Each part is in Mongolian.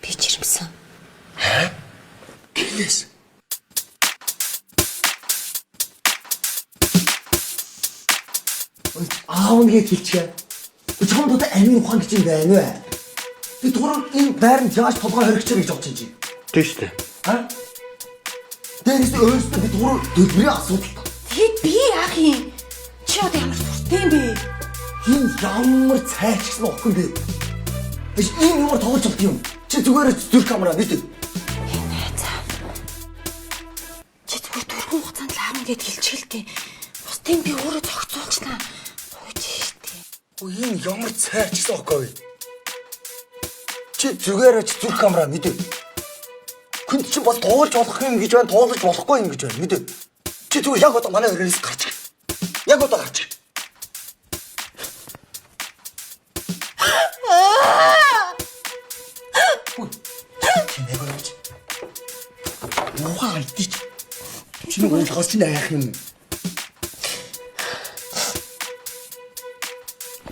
Би жирэмсэн. Гэлээс. Аав нэгэ хэлчихэ. Чамд одоо амийн ухаан гэж юм байна уу? Би түрүү энэ байранд яаж толгой хоригчээ гэж бодож чинь. Тийм шүү дээ. А? Дээрээс нь өөрөөсөө би түрүү төлбөрийн асуудал та. Тэгэд би яах юм? Чи одоо ямар сүртэй юм бэ? Энэ ямар цайчсан охин бэ? Биш ийм юмар тоглож болд юм. Чи зүгээр зүрх камера мэдээ. Энэ найзаа. Чи зүгээр түргэн хугацаанд л аав нэгэд хэлчихэл дээ. Бусдыг би өөрөө зохицуулчихлаа. Гуйж штэ. Өө энэ ямар цайчсан охин вэ? Чи зүгээр зүрх камера мэдээ. Хүнд чи бас тоглож болох юм гэж байна, тоглож болохгүй юм гэж байна мэдээ. Чи зүгээр яг одоо манай өрөөнөөс гарч ир. Яг одоо гарч ир. Чи нэг байж. Муухай алдчих. Чи нэг ойлгоос чи яах юм?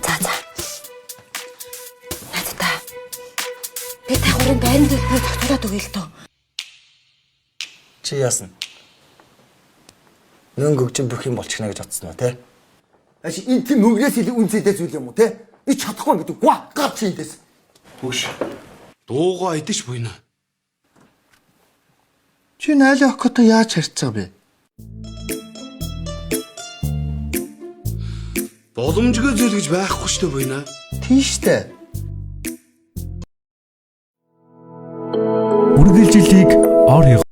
За за. Найзаа. Би та гурын байрны төлбөрийг зохицуулаад өгье л дөө. Чи яасан? Мөнгө өгч бүх юм болчихно гэж бодсон уу те? Аш энэ тийм мөнгнөөс илүү үнцэнтэй зүйл юм уу те? Би чадахгүй гэдэг. Ва гарч эндээс. Бүгш. Дуугаа идэж буйна. Чи найлын охинтой яаж харьцаа бэ? Боломжгүй зүйл гэж байхгүй шүү дээ буйна. Тийм штэ. Үргэлжлэлийг ор